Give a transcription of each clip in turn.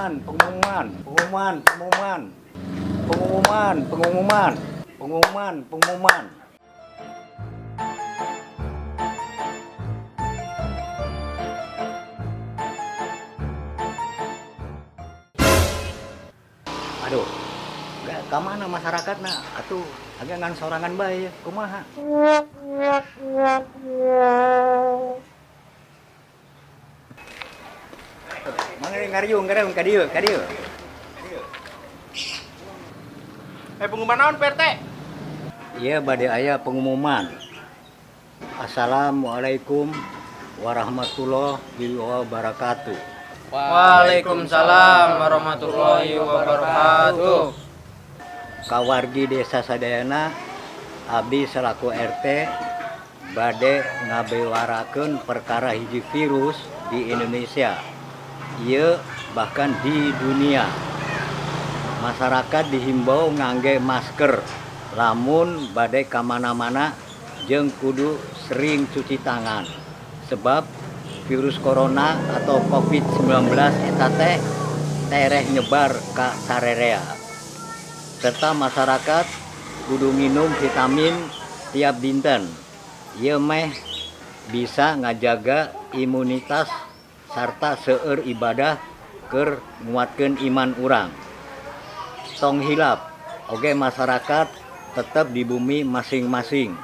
Pengumuman, pengumuman, pengumuman, pengumuman. Pengumuman, pengumuman, pengumuman, pengumuman. Aduh, gak ka mana masyarakatna? Atuh, agak ngan sorangan bae, kumaha? Mangga ngariung, ngariung ka dieu, ka dieu. Eh, pengumuman naon, Pak RT? Iya, bade aya pengumuman. Assalamualaikum warahmatullahi wabarakatuh. Waalaikumsalam warahmatullahi wabarakatuh. Kawargi desa sadayana, abdi selaku RT bade ngabewarakeun perkara hiji virus di Indonesia. Ieu bahkan di dunia. Masyarakat dihimbau ngangge masker lamun bade kamana-mana jeung kudu sering cuci tangan. Sebab virus corona atau COVID-19 eta teh tereh nyebar ka sarerea. Serta masyarakat kudu minum vitamin tiap dinten. Ieu meh bisa ngajaga imunitas sarta seueur ibadah keur nguatkeun iman urang. Tong hilap, oge masyarakat tetep di bumi masing-masing.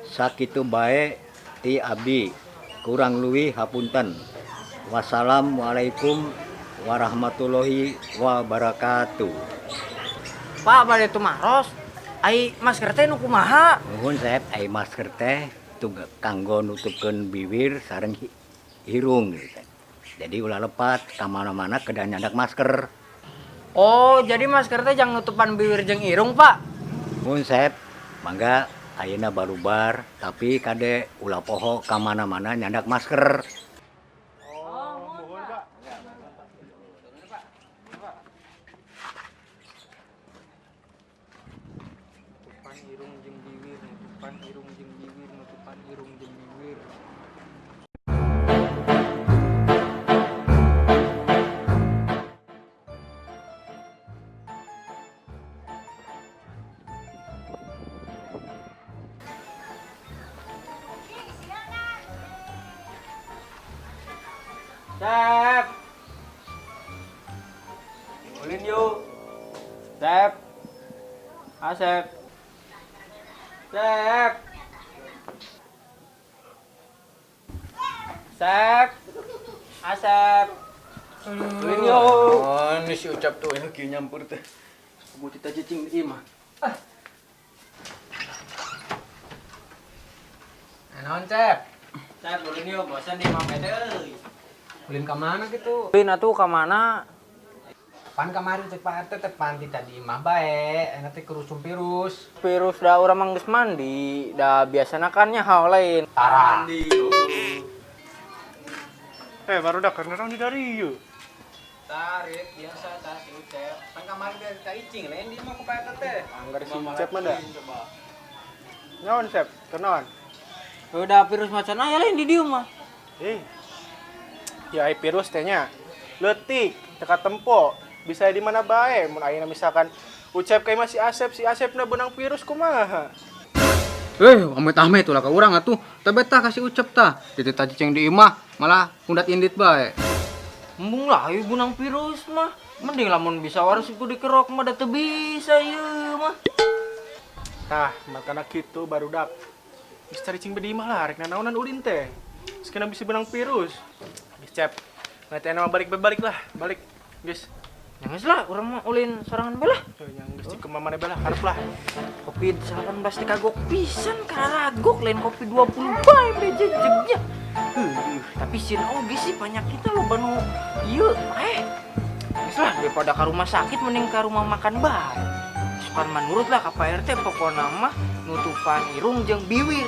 Sakitu bae ti abdi, kurang leuwih hapunten. Wassalamualaikum warahmatullahi wabarakatuh. Pak, bade tumaros. Ai masker teh nu kumaha? Nuhun, Sep, ai masker teh kanggo nutupkeun bibir sareng irung gitu. Jadi ulah lepat ka mana-mana kedah nyandak masker. Oh, jadi masker teh jang nutupan bibir jeung irung, Pak? Nuhun, Sep, mangga ayeuna barubar tapi kade ulah poho ka mana-mana nyandak masker. Oh, mohon, Pak. Nutupan irung jeung bibir, nutupan irung jeung bibir, nutupan irung jeung bibir. Sep. Ulin yuk. Sep. Asep. Sep. Sep. Asep. Ulin yuk. Oh, ini si Ucap tuh ya kieu nyampur teh. Kudu tita cicing di imah. Ah. Naon, Cep? Cep, ulin yuk, bosan di imah bete euy. Ulin ka mana gitu? Ulin atuh ka mana? Pan kemarin cek Pak RT teh panti tadi imah bae, enak teh kerusum virus. Virus da urang mah geus mandi, da biasana kan nya hal lain. Tara. Eh, baru dah karena orang di dari yuk. Tarik biasa tah si Ucep. Pan kemarin dia kita icing lain di imah ku Pak RT teh. Anggar si Ucep mah dah. Naon, Sep? Kenaon? Udah virus macan aya lain di dieu mah. Eh. Ya ai virus teh nya. Leutik, teka tempo. Bisa di mana bae mun ayeuna misalkan Ucep kayak masih Asep, si Asepna beunang virus kumaha? Eh, amit-amit ulah ka urang atuh. Teh betah kasih Ucep tah. Dititah cicing di imah malah undat indit bae. Embung lah ieu beunang virus mah. Mending lamun bisa waras ku dikerok mah da teu bisa ieu mah. Tah, makana kitu barudak. Geus cari cing di imah lah, rek nanaonan ulin teh. Geus kena bisa beunang virus. Geus Cep. Ngatena mah balik balik lah, balik. Geus. Ya geus lah, urang mah ulin sorangan bae lah. Tuh, yang geus cing mana bae lah, harap lah. Kopi 18 teh kagok pisan kararagok lain kopi 20 bae bejejegnya. Tapi sin oge sih penyakitnya loba nu ieu eh. Geus lah daripada ka rumah sakit mending ka rumah makan bae. Sukan manurut lah ka Pak RT pokona mah nutupan irung jeung biwir.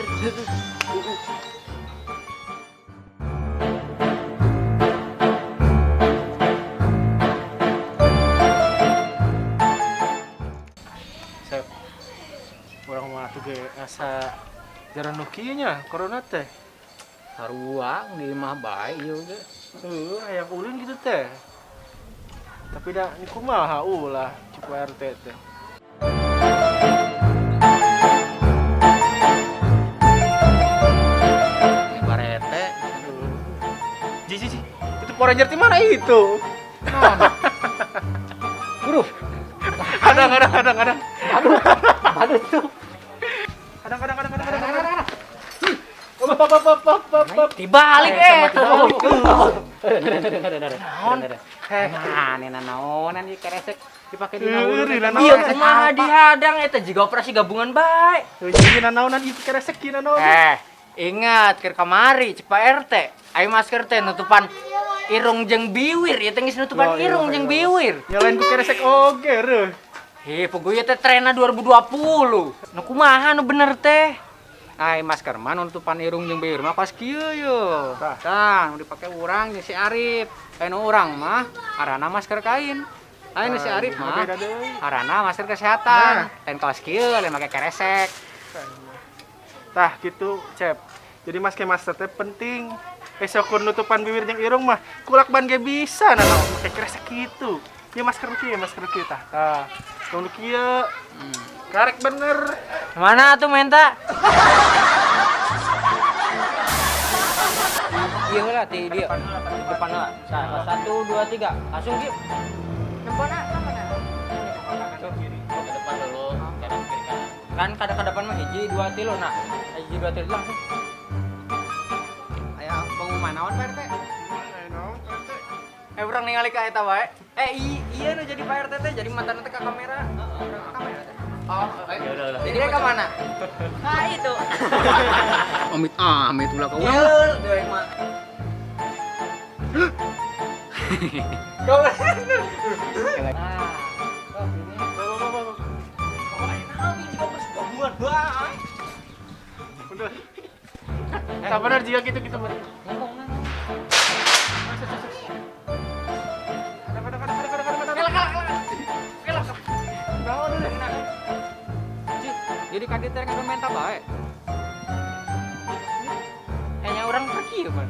Sep. Urang mah atuh ge asa jaran nu kieu nya corona teh. Sarua di imah bae ieu ge. Heuh, hayang ulin gitu teh. Tapi dah ini kumaha ulah cek RT teh. Barete. Ji, ji, ji. Itu Power Ranger di mana itu? Guru. Kadang kadang kadang kadang. Aduh. Aduh tuh. Kadang kadang kadang kadang kadang kadang. Pop pop pop pop pop pop. Dibalik eh. Naon? Nah, naonan ieu keresek dipake dina hulu. Iya kumaha dihadang eta jiga operasi gabungan bae. Jadi naonan ieu keresek ieu naon. Ingat keur kamari cek Pak RT. Ayo masker teh nutupan irung jeung biwir, ieu teh geus nutupan irung jeung biwir. Nyalain ku keresek oge reuh. Heh, pogoy teh trena 2020. Nu kumaha nu bener teh? Ai masker mah nutupan irung jeung bibir mah pas kieu ye. Tah, nu dipake urang jeung si Arif. Aya nu urang mah arana masker kain. Aya nu si Arif mah arana masker kesehatan. Lain kaos kieu, lain make keresek. Tah gitu, Cep. Jadi masker masker teh penting. Syukur nutupan bibir jeung irung mah kulak ban ge bisa nah make keresek kitu. Ieu masker kieu tah. Tah. Nu kieu. Karek bener. Mana tuh menta? Iya lah ti dia. Di depan lah. 1 2 3. Langsung kieu. Nempona ka mana? Ke depan dulu, kanan kiri kanan. Kan kada ke depan mah 1 2 3 nah. 1 2 3 langsung. Aya pengumuman naon Pak RT? Urang ningali ka eta wae. Iya nu jadi Pak RT teh jadi matana teh ka kamera. Heeh, ka kamera teh. Oh, udah. Jadi dia ke mana? Nah, itu. Amit amit ulah ka urang. Iya, deui mah. Kau. Udah. Tak benar jika gitu-gitu bener. Jadi kadit teh ngadu menta bae. Kayaknya orang pergi ya, Bang.